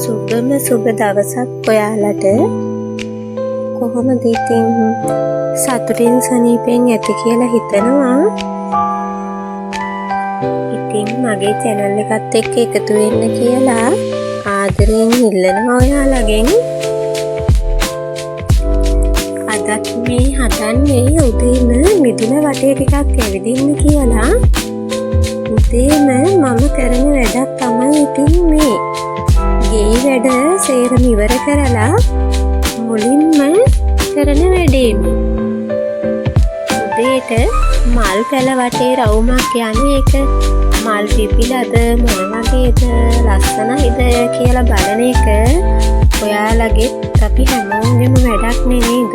සුබම සුබ දවසක් ඔයාලට. කොහොමද ඉතින් සතුටින් සනීපෙන් ඇති කියලා හිතනවා. ඉතින් මගේ චැනල් එකත් එක්ක එකතු වෙන්න කියලා ආදරයෙන් ඉල්ලනවා ඔයාලගෙන්. අදත් මේ හදන්නේ උදේම මිදුල වටේ ටිකක් ඇවිදින්න කියලා. උදේම මම කරන වැඩක් තමයි ඉතින් මේ. ගේ වැඩ සේරම ඉවර කරලා මුලින්ම කරන වැඩේ මේ. උදේට මල් පැල වටේ රවුමක් යන එක, මල් පිපිලාද මොන වගේද ලස්සනයිද කියලා බලන එක ඔයාලගෙත් අපි හැමෝගෙම වැඩක් නේ නේද?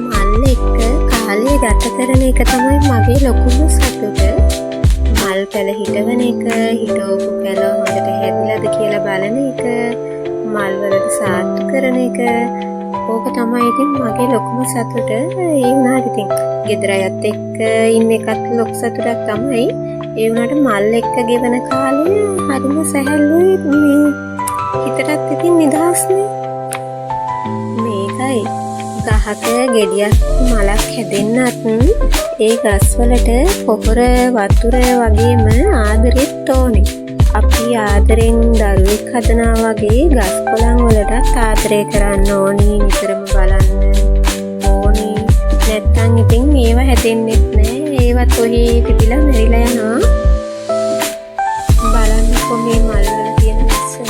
මල් එක්ක කාලය ගත කරන එක තමයි මගේ ලොකුම සතුට. මල් පැල හිටවන එක, හිටවපු පැල හොඳට හැදිලාද කියලා බලන එක, මල් වලට සාත්තු කරන එක, ඕක තමයි ඉතින් මගේ ලොකුම සතුට. ඒ වුණාට ඉතින් ගෙදර අයත් එක්ක ඉන්න එකත් ලොකු සතුටක් තමයි. ඒ වුණාට මල් එක්ක ගෙවන කාලය හරිම සැහැල්ලුයි, මේ හිතටත් ඉතින් නිදහස්නේ. මේකයි ගහක ගෙඩියක් මලක් හැදෙන්නත් ඒ ගස්වලට පොහොර වතුර වගේම ආදරෙත් ඕනේ. අපි ආදරෙන් දරුවෙක් හදනවා වගේ ගස් කොළන් වලටත් ආදරය කරන්න ඕනි, නිතරම බලන්න ඕනි. නැත්තම් ඉතින් ඒවා හැදෙන්නෙත් නෑ, ඒවත් ඔහේ පිපිලා මැරිලා යනවා. බලන්නකො මේ මල් වල තියෙන ලස්සන.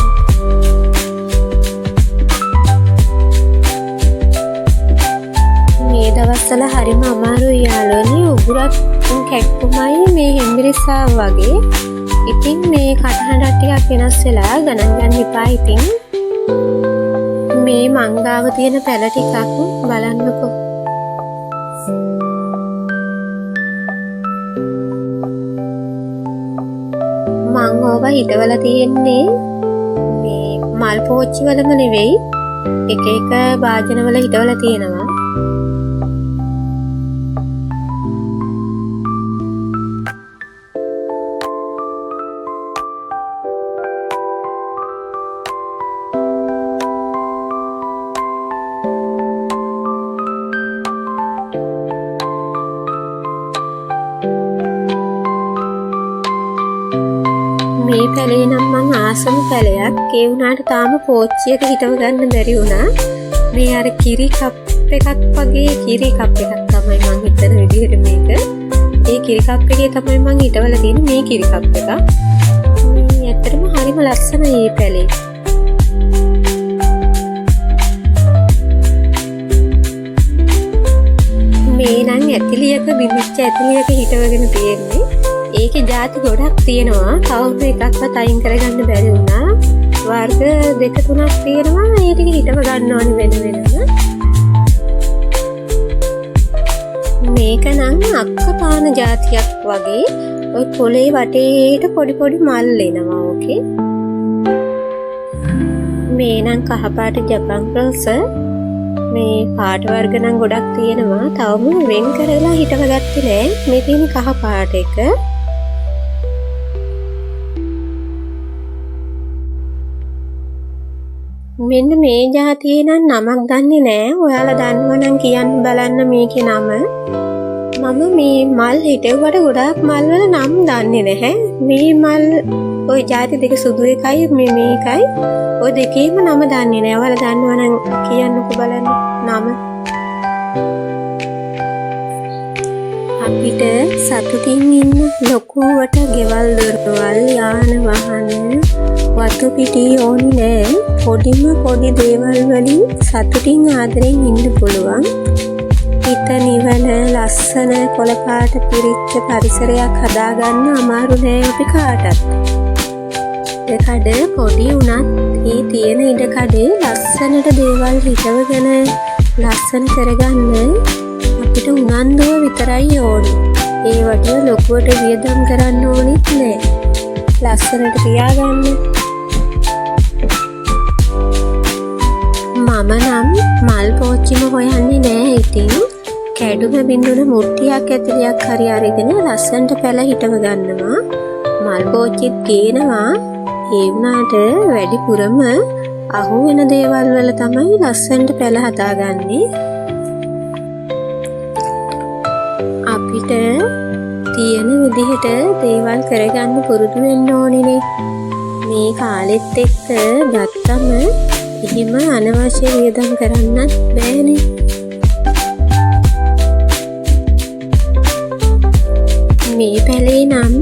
මේ දවස්වල හරිම අමාරුයි යාළුවනේ, උගුරත් කැක්කුමයි මේ හෙම්බිරිස්සාව වගේ. ඉතින් මේ කටහඬක් ටිකක් වෙනස් වෙලා ගණන් ගන්න එපා. ඉතින් මේ මංගාව තියෙන පැල ටිකක් බලන්නකෝ. මං ඕවා හිටවලා තියෙන්නේ මේ මල් පෝච්චි වලම නෙවෙයි, එක එක භාජන වල හිටවලා තියෙනවා. මේ පැලේ නම් මං ආසම පැලයක්. ඒ වුණාට තාම පෝච්චියක හිටව ගන්න බැරි වුණා. මේ අර කිරි කප් එකක් වගේ කිරි කප් එකක් තමයි මං හිතන විදිහට මේක. ඒ කිරි කප් එකේ තමයි මං හිටවලා තියෙන්නේ මේ කිරි කප් එක. මේ ඇත්තටම හරිම ලස්සනයි මේ පැලේ. මේ නම් ඇතිලියක බිඳිච්ච ඇතිලියක හිටවගෙන තියෙන්නේ. ඒකේ ජාති ගොඩක් තියෙනවා, කවුරු එකක්වත් අයින් කරගන්න බැරි වුණා. වර්ග දෙක තුනක් තියෙනවා, ඒ ටික හිටව ගන්න ඕනි වෙන වෙනම. මේක නම් අක්කපාන ජාතියක් වගේ. ඔය පොලේ වටේට පොඩි පොඩි මල් එනවා ඕකේ. මේ නම් කහපාට ජපන් රෝස. මේ පාට වර්ග නම් ගොඩක් තියෙනවා, තවම වෙන් කරලා හිටව ගත්තේ නෑ. මේ තියෙන කහ පාට එක. මෙන්න මේ ජාතියේ නම් නමක් දන්නේ නෑ. ඔයාලා දන්නවා නම් කියන්න බලන්න මේකේ නම. මම මේ මල් හිටෙව්වට ගොඩාක් මල් වල නම් දන්නේ නැහැ. මේ මල් ওই ජාති දෙක සුදු එකයි මේකයි ඔය දෙකේම නම දන්නේ නෑ. ඔයාලා දන්නවා නම් කියන්නකෝ බලන්න නම. අපිට සතුටින් ඉන්න ලොකුවට ගෙවල් දොරවල් යාන වාහන වතු පිටි ඕනි නෑ. පොඩිම පොඩි දේවල් වලින් සතුටින් ආදරෙන් ඉන්න පුළුවන්. හිත නිවන ලස්සන කොළ පාට පිරිච්ච පරිසරයක් හදාගන්න අමාරු නෑ අපි කාටත්. ඉඩකඩ පොඩි වුණත් ඒ තියෙන ඉඩකඩේ ලස්සනට දේවල් හිටවගෙන ලස්සන කරගන්න අපිට උනන්දුව විතරයි ඕනි. ඒවට ලොකුවට වියදම් කරන්න ඕනෙත් නෑ. ලස්සනට තියාගන්න. මම නම් මල් පෝච්චිම හොයන්නේ නෑ. ඉතින් කැඩුම බිඳුන මුට්ටියක් ඇතිලියක් හරි අරගෙන ලස්සනට පැල හිටව ගන්නවා. මල් පෝච්චිත් ගේනවා. ඒ වුණාට වැඩිපුරම අහු වෙන දේවල් වල තමයි ලස්සනට පැල හදාගන්නේ. අපිට තියෙන විදිහට දේවල් කරගන්න පුරුදු වෙන්න ඕනිනේ. මේ කාලෙත් එක්ක ගත්තම එහෙම අනවශ්‍ය වියදම් කරන්නත් බෑනේ. මේ පැලේ නම්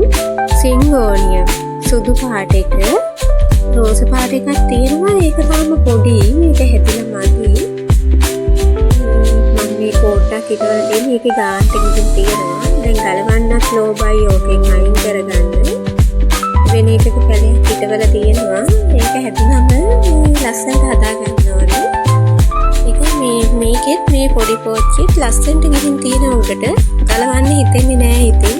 සිංගෝනියම් සුදු පාට එක, රෝස පාට එකක් තියෙනවා. ඒක තාම පොඩි, ඒක හැදිලා මදි. මම මේ කෝට්ටක් හිටවලා තියෙන්නේ. ඒකේ ගාන්ට ගිහින් තියෙනවා. දැන් ගලවන්නත් ලෝභයි ඕකෙන් අයින් කරගන්න. වෙන එකක පැලයක් හිටවලා තියෙනවා. ඒක හැදුනම මේ ලස්සනට හදා ගන්න ඕනේ. ඒක මේකෙත් මේ පොඩි පෝච්චිත් ලස්සනට ගිහින් තියෙන උඩට ගලවන්න හිතෙන්නේ නෑ ඉතින්.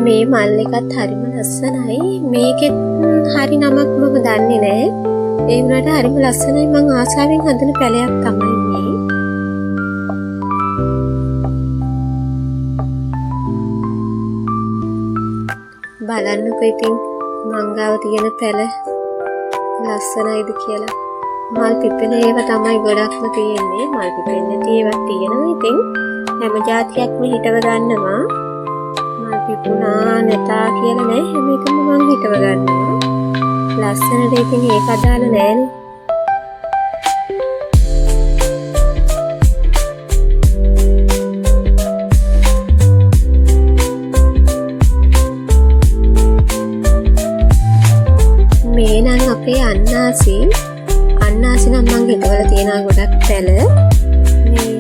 මේ මල් එකත් හරිම ලස්සනයි. මේකෙත් හරි නමක් මම දන්නේ නෑ. ඒ වුණාට හරිම ලස්සනයි. මං ආසාවෙන් හදන පැලයක් තමයි මේ. බලන්නකෝ ඉතින් මං ගාව තියෙන පැල ලස්සනයිද කියලා. මල් පිපෙන ඒවා තමයි ගොඩක්ම තියෙන්නේ. මල් පිපෙන්නේ නැති ඒවාත් තියෙනවා. ඉතින් හැම ජාතියක්ම හිටව ගන්නවා. මල් පිපුණා නැතා කියලා නෑ, හැම එකම මං හිටව ගන්නවා. ලස්සනට ඉතින් ඒක අදාළ නෑනේ. මේ නම් අපේ අන්නාසි. අන්නාසි නම් මං හිටවල තියෙනවා ගොඩක් පැල. මේ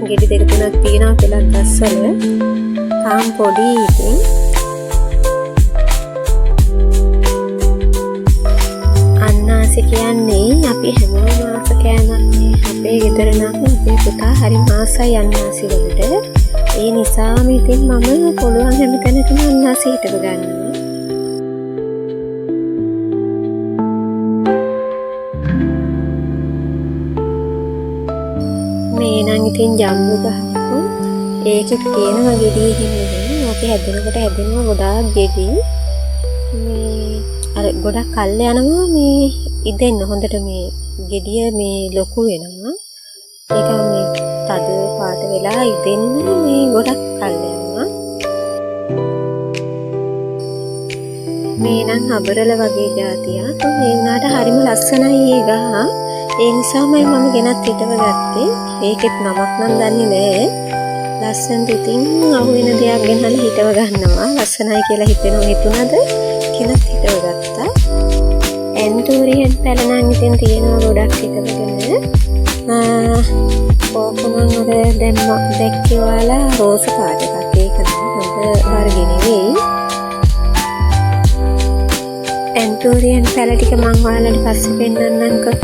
ගෙඩි දෙක තුනක් තියෙනවා පෙලක් ගස්වල. තාම පොඩි ඉතින්. අන්නාසි කියන්නේ අපි හැමෝම ආස කෑමක් නේ. අපේ ගෙදර නම් අපේ පුතා හරි ආසයි අන්නාසි වලට. ඒ නිසාම ඉතින් මම පුළුවන් හැම තැනකම අන්නාසි හිටව ගන්නවා. මේ නම් ඉතින් ජම්බු ගහක්. ඒකෙත් තියෙනවා ගෙඩි එහෙම එහෙම. ඕකේ හැදෙනකොට හැදෙනවා ගොඩාක් ගෙඩි. මේ අර ගොඩක් කල් යනවා මේ ඉදෙන්න හොඳට මේ ගෙඩිය මේ ලොකු වෙනවා. ඒක මේ තද පාට වෙලා ඉදෙන්න මේ ගොඩක් කල් යනවා. මේ නම් අබරල වගේ ජාතියක්. මේ වුණාට හරිම ලස්සනයි ඒ ගහ. ඒ නිසාමයි මම ගෙනත් හිටව ගත්තේ. ඒකෙත් නමක් නම් දන්නේ නෑ. ලස්සනට ඉතින් අහු වෙන දෙයක් ගෙනල්ලා හිටව ගන්නවා. ලස්සනයි කියලා හිතෙනවා හිතුණද ගෙනත් හිටව ගත්තා. ඇන්තූරියන් පැල නම් ඉතින් තියෙනවා ගොඩක් හිටවගෙන. ඕක නම් අර දැන් දැක්කේ ඔයාලා රෝස පාට එකක්. ඒක නම් හොඳ වර්ගෙ නෙවෙයි. ඇන්තූරියන් පැල ටික මං ඔයාලට පස්සේ පෙන්නන්නම්කෝ.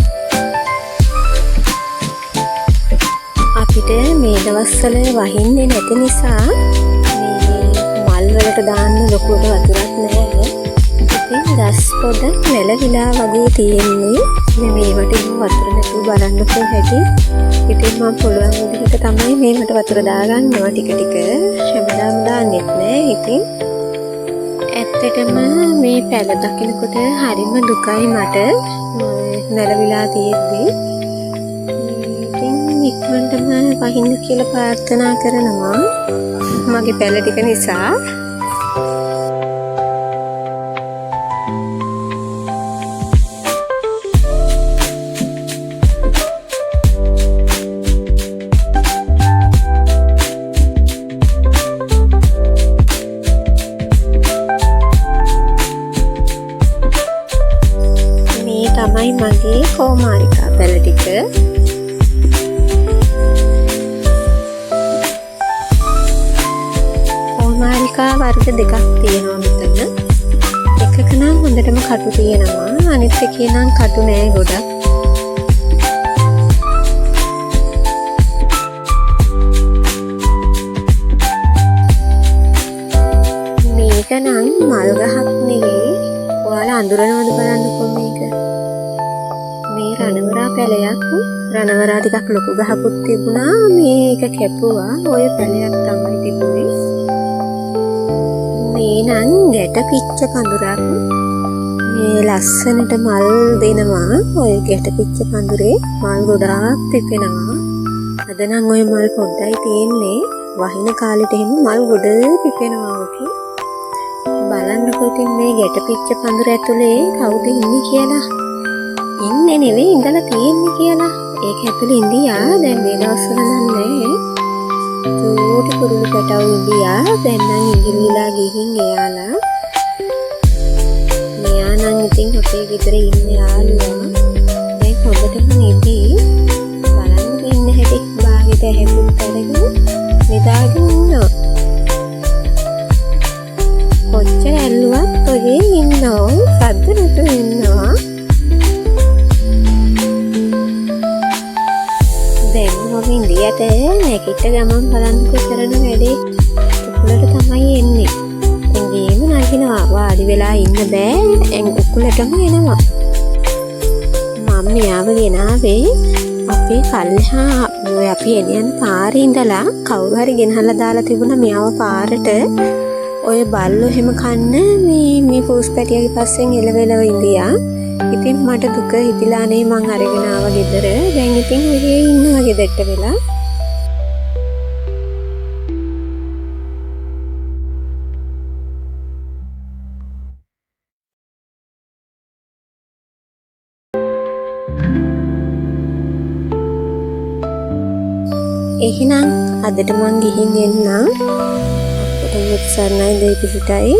අපිට මේ දවස්වල වහින්නේ නැති නිසා මේ මල් වලට දාන්න ලොකුවට වතුරක් නැහැ. ඉතින් ගස් පොඩක් වැළවිලා වගේ තියෙන්නේ. මේවට එහෙම වතුර නැතුව බලන්නකෝ හැටි. ඉතින් මම පුළුවන් විදිහට තමයි මේවට වතුර දාගන්නවා ටික ටික. හැමදාම දාන්නෙත් නෑ. ඉතින් ඇත්තටම මේ පැල දකිනකොට හරිම දුකයි මට වැළවිලා තියෙද්දි. ඉතින් ඉක්මනටම වහින්න කියලා ප්‍රාර්ථනා කරනවා මගේ පැල ටික නිසා. මේ තමයි මගේ කෝමාරිකා පැල ටික. කෝමාරිකා වර්ග දෙකක් තියෙනවා මෙතන. එකක නම් හොඳටම කටු තියෙනවා, අනිත් එකේ නම් කටු නෑ ගොඩක්. මේක නම් මල් ගහක් නෙවෙයි. ඔයාලා අඳුරනවද බලන්නකෝ මේක. මේ රණවරා පැලයක්. රණවරා ටිකක් ලොකු ගහකුත් තිබුණා. මේක කැපුවා. ඔය පැලයක් තමයි තිබුණේ. මේ නම් ගැට පිච්ච පඳුරක්. මේ ලස්සනට මල් දෙනවා. ඔය ගැට පිච්ච පඳුරේ මල් ගොඩාක් පිපෙනවා. අද නම් ඔය මල් පොඩ්ඩයි තියෙන්නේ. වහින කාලෙට එහෙම මල් ගොඩ පිපෙනවා ඔකේ. බලන්නකෝ ඉතින් මේ ගැට පිච්ච පඳුර ඇතුලේ කවුද ඉන්නේ කියලා. ඉන්නේ නෙවෙයි ඉඳලා තියෙන්නේ කියලා. ඒක ඇතුලේ ඉඳියා. දැන් මේ දවස්වල නම් නෑ. චූටි කුරුළු පැටවු ඉඳියා. දැන් නම් ඉඟිලිලා ගිහින් එයාලා. මෙයා නම් ඉතින් අපේ ගෙදර ඉන්න යාළුවා. දැන් හොඳටම නිදි. බලන්නකෝ ඉන්න හැටි. බාගෙට ඇහැකුත් අරගෙන නිදාගෙන ඉන්නවා. කොච්චර ඇල්ලුවත් ඔහේ ඉන්නවා. සද්ද නැතුව ඉන්නවා. දැන් මම ඉන්දියට නැගිට ගමන් බලන්නකෝ කරන වැඩේ. උකුලට තමයි එන්නේ. ඇඟේම නගිනවා. වාඩි වෙලා ඉන්න බෑ. උකුලටම එනවා. මම මෙයාව ගෙනාවේ අපේ පල්ලෙහා ඔය අපි එන යන පාරේ ඉඳලා කවුරු හරි ගෙනහලා දාලා තිබුණා මෙයාව පාරට. ඔය බල්ලෝ එහෙම කන්න මේ පූස් පැටියාගේ පස්සෙන් එලවෙලව ඉඳියා. ඉතින් මට දුක හිතිලා නේ මං අරගෙන ආව ගෙදර. දැන් ඉතින් ඔහේ ඉන්නවා ගෙදරට වෙලා. එහෙනම් අදට මං ගිහින් එන්නම්. ඔක්කොටම සරණයි, දෙවි පිහිටයි.